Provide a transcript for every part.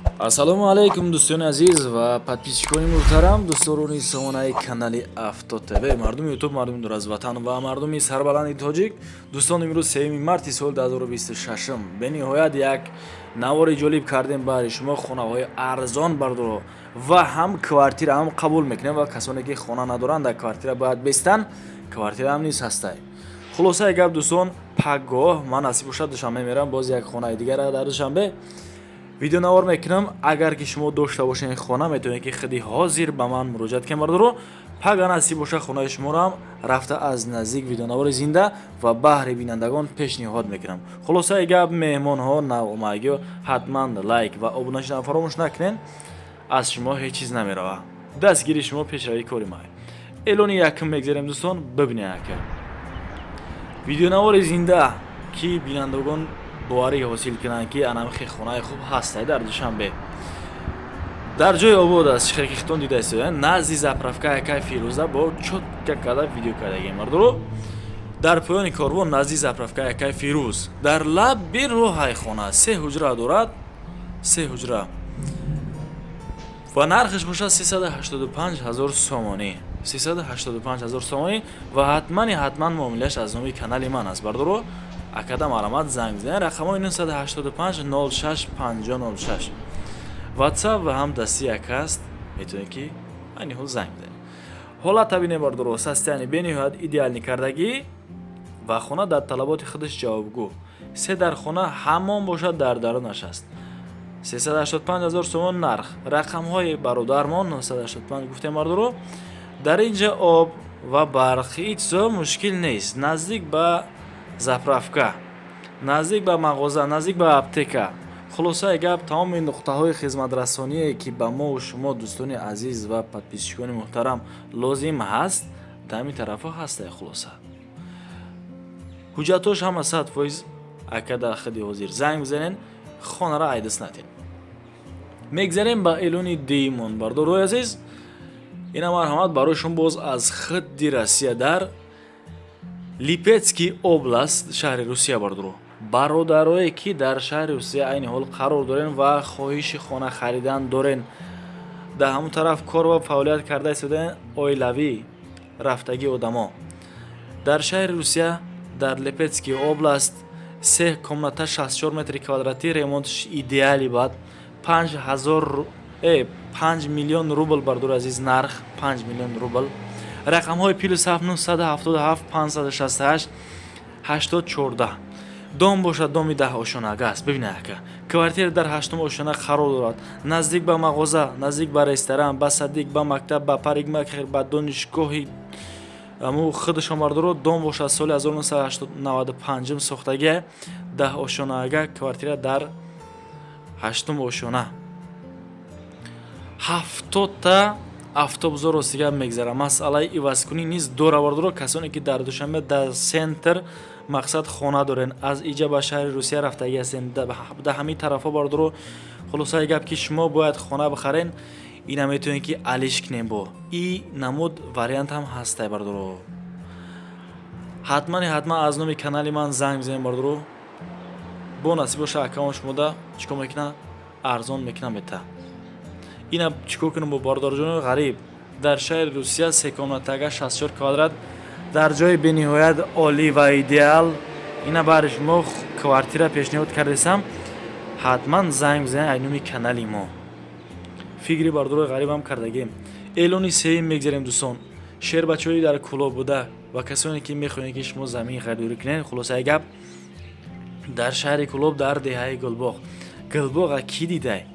Ассалому алайкум, дӯстони азиз ва подписчикони муҳтарам, дӯстдорони сомонаи канали Авто ТВ, мардуми Ютуб, мардуми дур аз ватан ва мардуми сарбаланди тоҷик. Дӯстон, имрӯз 3 марти соли 2026. Бениҳоят як навори ҷолиб кардем баҳри шумо, хонаҳои арзон, бардоро, ва ҳам квартира ҳам қабул мекунем ва касоне ки хона надоранд, дар квартира бояд бестанд, квартира ҳам низ ҳастай. Хулосаи гап, дӯстон, пагоҳ ман, насиб бошад, Душанбе мерам, боз як хонаи дигара дар Душанбе видеонавор мекунам. Агар ки шумо дошта бошед хона, метавонед ки худи ҳозир ба ман муроҷиат кунед, бардоро. Пага, насиб боша, хонаи шуморо рафта аз наздик видеонавори зинда ва баҳри бинандагон пешниҳод мекунам. Хулосаи гап, меҳмонҳо, навомагиҳо, ҳатман лайк ва обуна шудан фаромӯш накунед. Аз шумо ҳеҷ чиз намерава, дастгири шумо пешравии кори ма. Эълони якум мегзарем, дӯстон, бибинед, ака, видеонавори зинда, ки бинандагон боварӣ ҳосил кунанд, ки анамхи хонаи хуб ҳастай дар Душанбе, дар ҷои обод аст. Чихел ки хитон дида истода, назди заправка якай Фирӯза бо чётко када видео кардагем, мардуро. Дар поёни корвон, назди заправка якай Фирӯз, дар лаби роҳай хона, се ҳуҷра дорад, се ҳуҷра, ва нархаш бошад 385 ҳазор сомонӣ, 385 ҳазор сомонӣ. Ва ҳатмани ҳатман муомилааш аз номи канали ман аст, бардоро. Акада марҳамат, занг бизанед, рақамҳои 985 06 50 06, WhatsApp ва ҳам дасти як аст, метавонед ки айни ҳол занг бизанед. Ҳолата бинед, бардоро, состояние бениҳоят идеальный кардагӣ ва хона дар талаботи худаш ҷавобгӯ. Се дар хона, ҳамон бошад дар дарунаш аст. 385 ҳазор сомон нарх, рақамҳои бародармон 985 гуфтем, бардоро. Дар ин ҷа об ва барқ, ҳеҷ чизо мушкил нест. Наздик ба заправка, наздик ба мағоза, наздик ба аптека. Хулосаи гап, тамоми нуқтаҳои хизматрасоние, ки ба мову шумо, дӯстони азиз ва подписчикони муҳтарам, лозим ҳаст, дар ҳамин тарафҳо ҳастае. Хулоса, ҳуҷҷатҳош ҳама 100%. Ака дар худи ҳозир занг бизанен, хонара айдас натен. Мегзарем ба эълони дуюмон, бардорои азиз. Ина, марҳамат, барои шумо боз аз худи Россия, дар Липецкий область, шаҳри Русия. Бардоро, бародарое ки дар шаҳри Русия айни ҳол қарор дорен ва хоҳиши хона харидан дорен, дар ҳамон тараф кор ва фаъолият карда истодаен, оилавӣ рафтагӣ одамо, дар шаҳри Русия, дар Липецкий область, се комната, 64 метри квадратӣ, ремонтш идеальный, баъд 5000, 5 миллион рубл, бардори азиз, нарх 5 миллион рубл. Рақамҳои +7 977 568 80 14. Дом бошад, доми 10 ошёнага аст. Бибинед, ака, квартира дар ҳаштум ошёна қарор дорад, наздик ба мағоза, наздик ба ресторан, ба садик, ба мактаб, ба парикмахер, ба донишгоҳи аму худашон. Бардоро, дом бошад соли 1995 сохтагия, 10 ошёнага, квартира дар ҳаштум ошёна, 70-та автобусҳо ростига мегзарад. Масъалаи ивазкунӣ низ дора, бардоро. Касоне ки дар Душанбе, дар центр, мақсад, хона дорен, аз иҷа ба шаҳри Русия рафтагӣ ҳастен, дар ҳамин тарафҳо, бардоро, хулосаи гап, ки шумо бояд хона бихарен, ина метавонед ки алиш кунем, бо и намуд вариант ҳам ҳастай. Бардоро, ҳатмани ҳатман аз номи канали ман занг бизанем, бардоро. Бо насиб боша, акаон шумода чӣ кор мекуна? Арзон мекуна, мета. Ина чӣ кор кунем бо бародарҷони ғариб дар шаҳри Русия? Се комнатага, 64 квадрат, дар ҷои бениҳоят олӣ ва идеал. Ина баҳри шумо квартира пешниҳод кардесам. Ҳатман занг бизанед ай номи канали мо. Фикри бардорои ғарибам кардагем. Эълони сеюм мегзарем, дӯстон. Шербачаҳои дар Кӯлоб буда ва касоне ки мехоҳед, ки шумо замин харидорӣ кунед, хулосаи гап, дар шаҳри Кӯлоб, дар деҳаи Гулбоғ. Гулбоға кӣ дидай?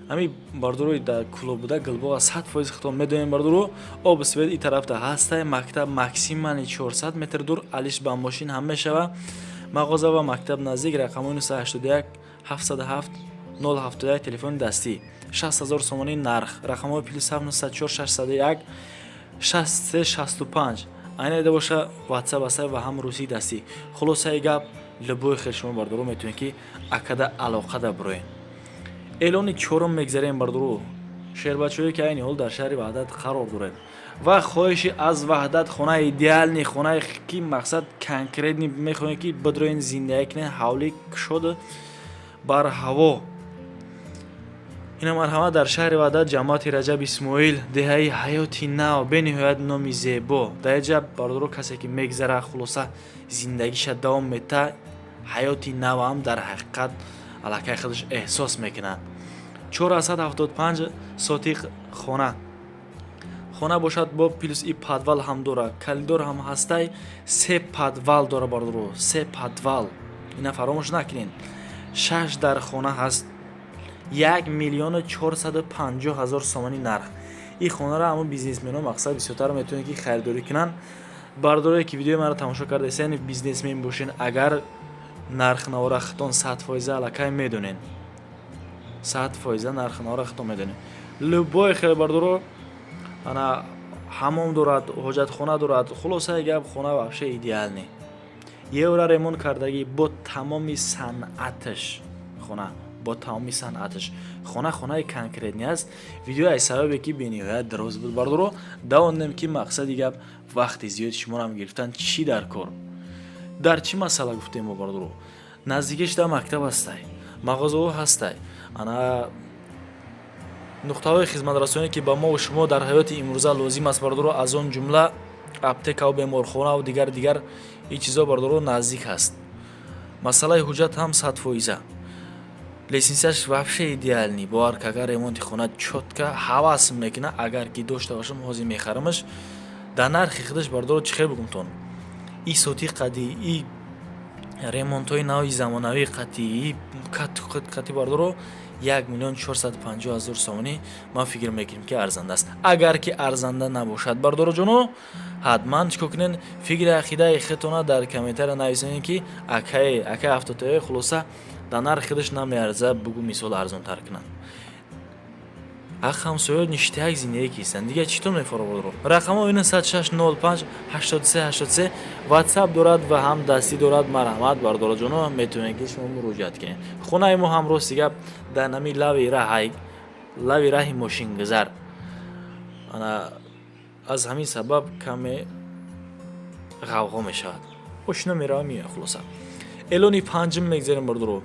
Ҳами бардорои дар Кӯлоб буда, Гулбоға 100% хитоб медонем, бардоро. Об, свет и тарафта ҳастай, мактаб максимально 400 метр дур, алиш ба мошин ҳам мешава, мағоза ва мактаб наздик. Рақамҳои 981 707 071, телефони дастӣ. 60 ҳазор сомонӣ нарх, рақамҳои +7 904 601 63 65. Айна дида боша, WhatsApp аста ва ҳам русии дастӣ. Хулосаи гап, любой хел шумо, бардоро, метавонед ки акада алоқада бироед. Эълони чорум мегзарем, бардоро. Шербачаҳое ки айни ҳол дар шаҳри Ваҳдат қарор доред ва хоҳиши аз Ваҳдат хонаи идеальный, хонае ки, мақсад, конкретный мехоҳед, ки бидроен, зиндагӣ кунед, ҳавлӣ кушода бар ҳаво. Ина, марҳамат, дар шаҳри Ваҳдат, ҷамоати Раҷаб Исмоил, деҳаи Ҳаёти Нав. Бениҳоят номи зебо. Дар ҷа, бародаро, касе ки мегзара, хулоса, зиндагиша давом мета, ҳаёти навам дар ҳақиқат аллакай худаш эҳсос мекунад. 475 сотиқ хона. Хона бошад, бо плюс и подвал ҳам дорад, коридор ҳам ҳастай. Се подвал дора, бародаро, се подвал. Ина фаромӯш накунед. Шаш дар хона ҳаст. 1 450 000 сомонӣ нарх ин хонаро ҳамон бизнесмено, мақсад, бисёртар метавонед, ки харидорӣ кунанд. Бардорое ки видеои маро тамошо кардаистед, бизнесмен бошен агар, нархнавора худтон 100% аллакай медонед, 100% нархнавора худтон медонед. Любой хел, бардоро, ана ҳамом дорад, ҳоҷатхона дорад. Хулосаи гап, хона вообще идеальный, евро ремонт кардагӣ, бо тамоми санъаташ хона, бо тамоми санъаташ хона. Хонаи конкретный аст. Видео аз сабабе ки бениҳоят дароз буд, бардоро, давондем, ки мақсади гап, вақти зиёди шумоам гирифтан чӣ дар кор. Дар чӣ масъала гуфтем мо, бардоро? Наздикиш дар мактаб ҳастай, мағозаҳо ҳастай, ана нуқтаҳои хизматрасонӣ, ки ба мо шумо дар ҳаёти имрӯза лозим аст, бардоро, аз он ҷумла аптекаву беморхонаву дигар дигар ин чизо, бардоро, наздик ҳаст. Масъалаи ҳуҷҷат ҳам 100%. Лестницаш вообще идеальный. Бовар ка, агар ремонти хона чётко, ҳавас мекуна. Агар ки дошта бошам, ҳозир мехарамаш дар нархи худаш. Бардоро, чӣ хел бигумтон, и соти қади, и ремонтҳои нави замонавӣ қатӣ, и қатӣ, бардоро, 1 450 000 сомонӣ ман фикр мекунем, ки арзанда аст. Агар ки арзанда набошад, бардороҷоно, ҳатман чӣ кор кунед? Фикри ақидаи худтона дар комментария нависонед, ки акае, акаи автотоe, хулоса, дар нархи худаш намеарза, бугӯ, мисол, арзонтар кунанд. Ақ ҳамсоё ништяк зиндагӣ кистанд. Дигар чӣ тон мефоро? Рақамҳо 906 05 83 83, ватсап дорад ва ҳам дастӣ дорад. Марҳамат, бардораҷоно, метавонед, ки шумо муроҷиат кунед. Хонаи мо ҳам, рости гап, дар нами лави раҳай, лави раҳи мошингузар. Ана аз ҳамин сабаб каме ғавғо мешавад, ошино мерава, меояд. Хулоса, эълони панҷум мегзарем, бардоро.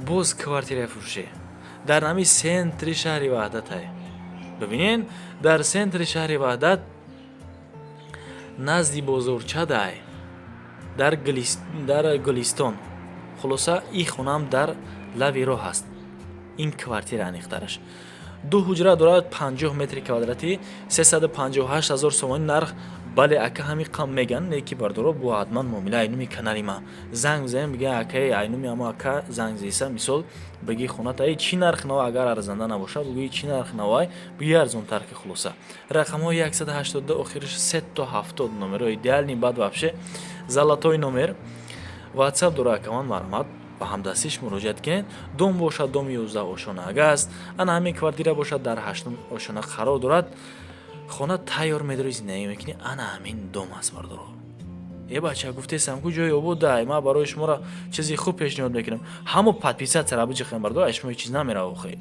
Боз квартираи фурӯшӣ дар нами центри шаҳри Ваҳдатай. Бибинен, дар центри шаҳри Ваҳдат, назди бозорчадай, дар Гулистон. Хулоса, ин хонаам дар лави роҳ аст. Ин квартира, аниқтараш, ду ҳуҷра дорад, 50 метри квадратӣ, 358 000 сомонӣ нарх. Бале, ака, ҳамин қам меган, не ки, бардоро, бо ҳатман муомила айнуми канали ма занг бизанем, бига, акаи, айнуми амо ака занг зеса, мисол, биги, хоната чӣ нарх нава? Агар арзанда набошад, бугӯи, чӣ нарх навай, биги, арзонтар ки. Хулоса, рақамҳои 182, охириш 3 то 70, номеро идеальный, бад, вообще золотой номер. Ватсап дора акаман, марҳамат, ба ҳамдастиш муроҷиат кунед. Дом бошад, доми 11 ошонага аст. Ана ҳамин квартира бошад, дар ҳаштум ошона қарор дорад. Хона тайёр, медори, зиндагӣ мекунӣ. Ана ҳамин дом аст, бардоро. Е бача, гуфтесам ку, ҷои ободай. Ман барои шуморо чизи хуб пешниҳод мекунам. Ҳамо подписаться ра биҷиқем, бардор, аз шумо ҳеҷ чиз намерава охе.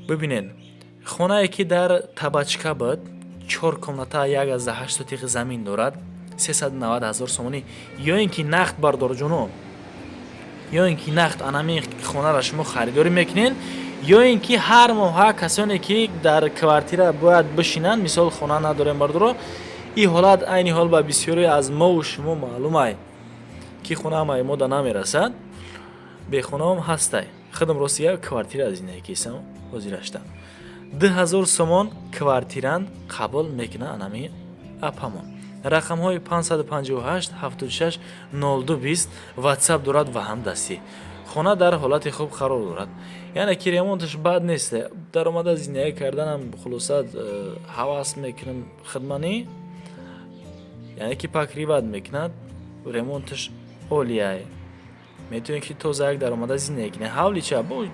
Бибинед, хонае ки дар Табачка буд, чор комната, 1,8 сотиқи замин дорад, 390 000 сомонӣ. Ё ин ки нақд, бардорҷоно, ё ин ки нақд анамин хонаро шумо харидорӣ мекунед, ё ин ки ҳар моҳа касоне ки дар квартира бояд бишинанд, мисол, хона надорем, бардоро. Ин ҳолат айни ҳол ба бисёре аз мову шумо маълумай, ки хона ҳамаи мода намерасад, бехонаам ҳастай. Худам, рости, квартира зиндагӣ кистам. Ҳозирашта 2000 сомон квартирант қабул мекунад анами апамон. Рақамҳои 558 76 02 20, ватсап дорад ва ҳам дастӣ. Хона дар ҳолати хуб қарор дорад, яъне ки ремонташ бад нест. Даромада зиндагӣ карданам, хулоса, ҳавас мекунам хидманӣ, яъне ки покрывать мекунад, ремонташ олияй, метавонед, ки тоза як даромада зиндагӣ кунед. Ҳавлича бо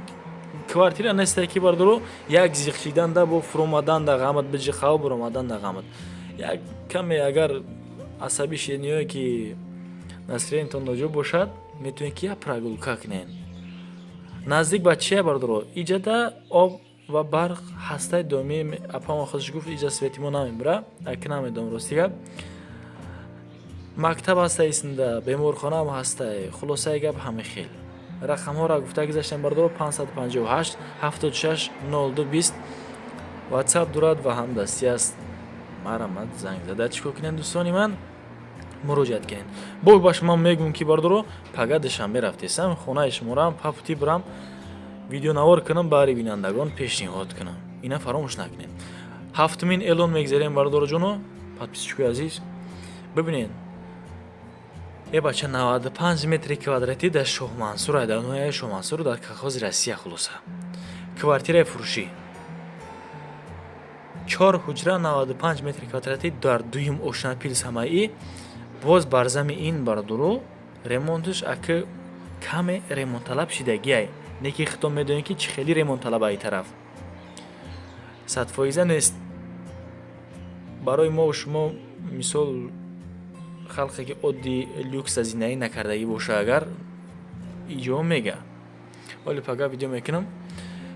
квартира несте, ки, бардоро, як зиқ шиданда, бо фуромаданда ғамат, биҷиқаву буромаданда ғамат. Як каме агар асабӣ шидед, ки настроениятон ноҷо бошад, метавонед, ки як прогулка кунед. Наздик ба чия, бардоро? Иҷада об ва барқ ҳастаи доимӣ. Апама худаш гуфт, иҷа свети мо намебура, аки намедонам, рости гап. Мактаб ҳастай исмда, беморхонаам ҳастай. Хулосаи гап, ҳами хел. Рақамҳоро гуфта гузаштем, бардоро: 558 76 02 20 WhatsApp дорад ва ҳам дастӣ аст. Марҳамат, занг зада чӣ кор кунед, дӯстони ман, муроҷиат кунед. Бо ба шумо мегӯм, ки, бардоро, пага Душанбе рафтесам, хонаи шуморам по пути бирам, видеонавор кунам, баҳри бинандагон пешниҳод кунам. Ина фаромӯш накунед. Ҳафтумин эълон мегзарем, бардороҷоно, подписчикои азиз. Бибинед, е бача, 95 метри квадратӣ дар Шоҳмансур, дар ноҳияи Шоҳмансур, дар колхози Россия. Хулоса, квартираи фурӯшӣ, чор ҳуҷра, 95 метри квадратӣ, дар дуюм ошна плюс ҳамаи. Боз барзами ин, бардоро, ремонташ ака каме ремонтталаб шидагиай, не ки худтон медонед, ки чӣ хели ремонтталаб. Ай тараф 100% нест барои мо шумо. Мисол, халқе ки оддӣ люкса зиндагӣ накардагӣ боша, агар иҷо мега. Вале пага видео мекунам.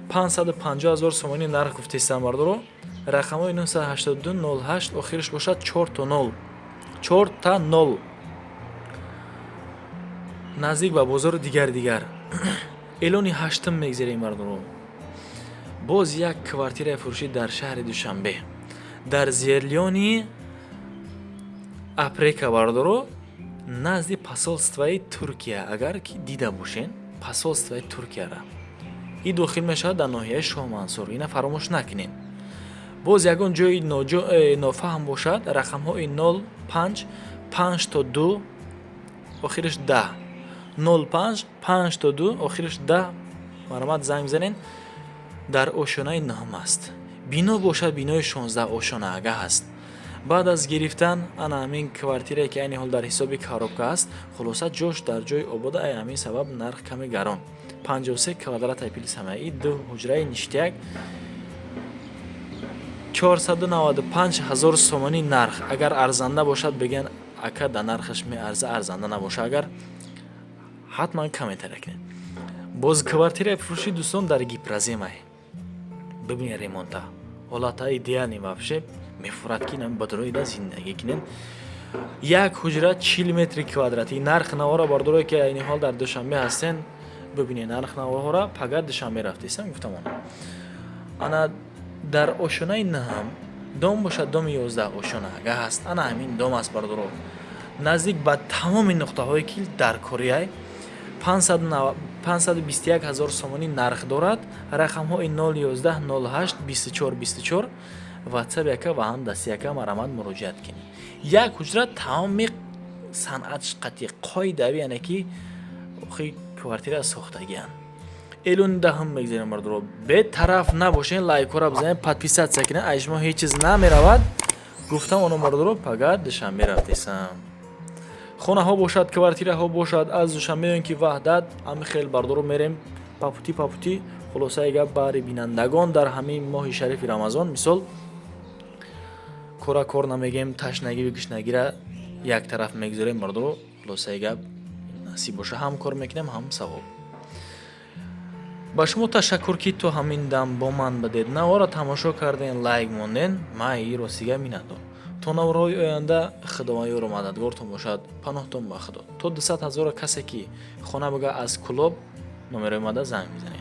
550 ҳазор сомонӣ нарх гуфтестам, бардоро. Рақамҳои 982 08, охираш бошад 4 то 0, 4 та 0. Наздик ба бозору дигар дигар. Эълони ҳаштум мегзарем, бардоро. Боз як квартираи фурӯшӣ дар шаҳри Душанбе, дар Зелёный Апрека, бардоро, назди посольствои Туркия. Агар ки дида бошен посольствои Туркияра, и дохил мешавад дар ноҳияи Шоҳмансур. Ина фаромӯш накунед. Боз ягон ҷои нофаҳм бошад, рақамҳои 0 5 5 то 2, охираш 10, 0 5 5 то 2, охираш 10, марҳамат, занг бизанед. Дар ошёнаи нӯҳум аст. Бино бошад, бинои 16 ошёнаага ҳаст. Баъд аз гирифтан ана ҳамин квартирае, ки айни ҳол дар ҳисоби коробка аст, хулоса, ҷош дар ҷои обода, ай ҳамин сабаб нарх каме гарон. 53 квадрат плюс ҳамаи, ду ҳуҷраи ништяк, 495 ҳазор сомонӣ нарх. Агар арзанда бошад, бигӯян, ака, да нархаш меарза. Арзанда набоша агар, ҳатман комментария кунед. Боз квартираи фурӯши, дӯстон, дар Гипроземай. Бибинед ремонта, ҳолата идеальный, вообще мефурад, ки бадроида зиндагӣ кунед. Як ҳуҷра, 40 метри квадратӣ. Нарх навора, бардорое ки айни ҳол дар Душанбе ҳастен, бибинед нарх наворҳоро. Пага Душанбе рафтесам, гуфтамон. Ана дар ошёнаи наҳам, дом бошад, доми 11 ошёнаага ҳаст. Ана ҳамин дом аст, бардоро, наздик ба тамоми нуқтаҳое ки дар кореяй. 521 ҳазор сомонӣ нарх дорад. Рақамҳои 011 08 24 24, WhatsApp яка ва ҳам дасти яка, марҳамат, муроҷиат кунед. Як ҳуҷра, тамоми санъат қатъи қоидави, яъне ки охи квартира сохтагианд. Эълони даҳум мегзарем, бардоро. Бетараф набошен, лайкҳоро бизанед, подписаться кунед, ай шумо ҳеҷ чиз намеравад. Гуфтам оно, бардоро, пага Душанбе рафтесам. Хонаҳо бошад, квартираҳо бошад, аз Душанбе ё ки Ваҳдат, ҳами хел, бардоро, мерем по пути, по пути. Хулосаи гап, баҳри бинандагон дар ҳамин моҳи шарифи Рамазон, мисол, кора кор намегем, ташнагиву гушнагира як тараф мегузорем, бардоро. Хулосаи гап, насиб боша, ҳам кор мекунем, ҳам савоб. Ба шумо ташаккур, ки то ҳамин дам бо ман будед, навора тамошо карден, лайк монден. Ман и ростига миннатдор. То наворҳои оянда Худованд ёру мададгортон бошад. Паноҳтон ба Худо. То 200 ҳазора касе ки хона буга, аз Кулоб номерои мада занг мезанед.